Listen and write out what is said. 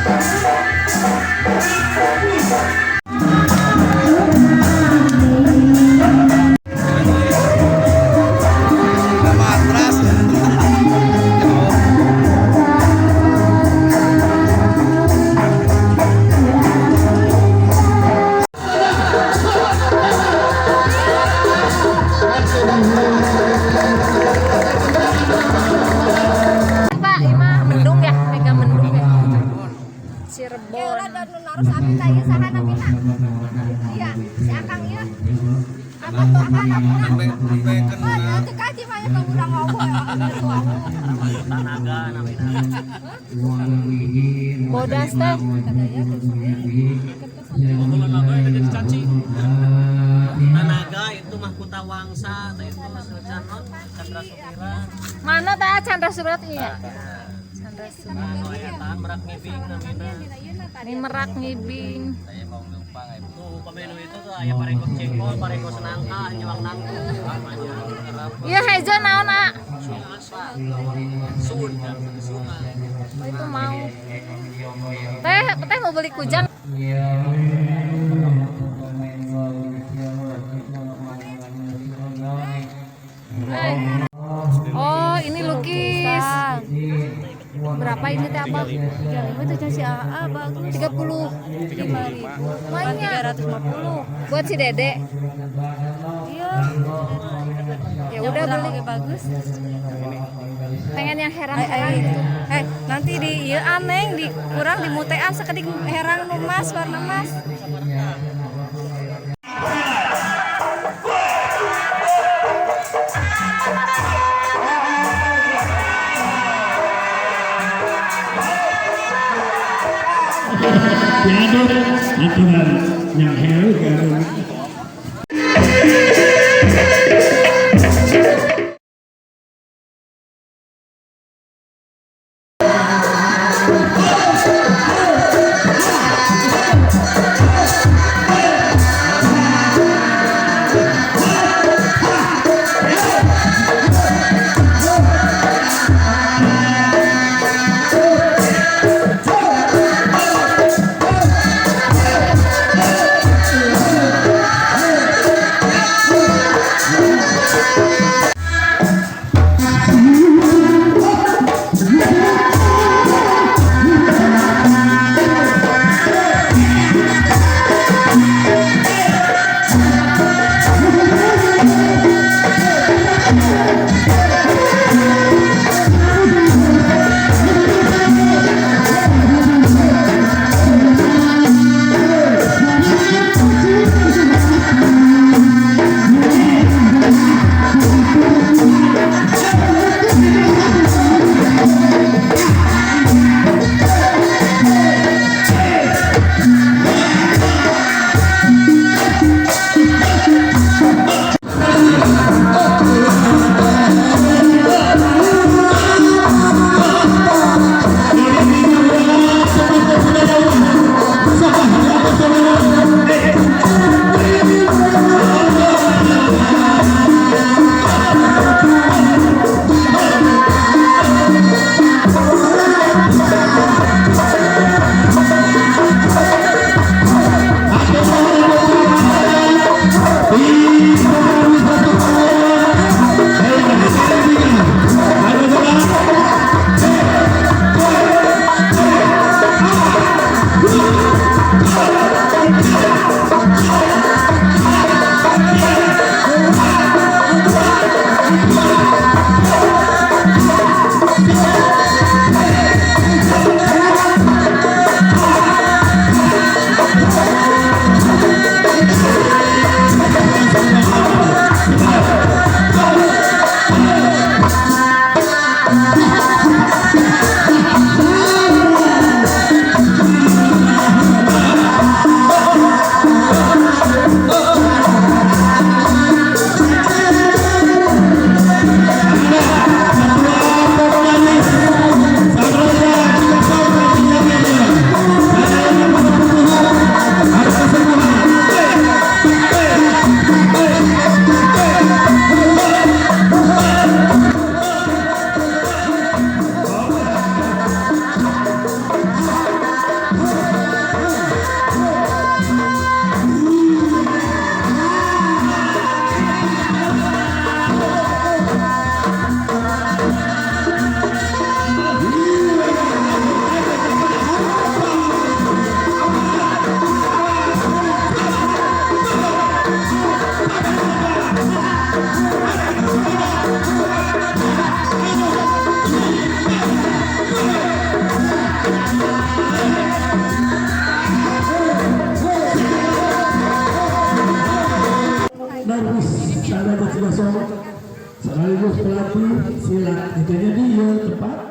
Matras. Pak, ini mah mendung ya, mega mendung ya. Cirebon. Naros abi teh ieu saha namina? Iya, si Akang ieu. Apa tuh Akang namina? Oh, teu kaji mah ya ka urang ngomong ya. Tanaga namina. Bodas teh. Kalau naga itu jadi cacing. Tanaga itu mahkota wangsa, teh itu Canon, Chandra Sukira. Mana teh Chandra Surat iya? Chandra Surat. Anu aya tahan merak ngibing namina. Ini merak ngibing. Tuh pamenu itu tuh aya parengkok cengkol, parengkok senangka, nyewang nangku. Iya hejo naon ah? Sun, kan, sungai. Oh, itu mau. Teh, teh mau beli kujang. Eh. Oh, ini lukis. Berapa ini teh apa? 35 itu si AA bagus. 30. 5.000. Banyak. 350. Buat si Dede. Iya. Ya udah beli. Oke bagus. Pengen yang herang-herang gitu. Eh, nanti di ieu aneng di kurang di mutean sakedik herang nu emas warna emas. Jadul aturan yang heru kan. Gasong sekaligus pelatih silat itu. Jadi ya tempat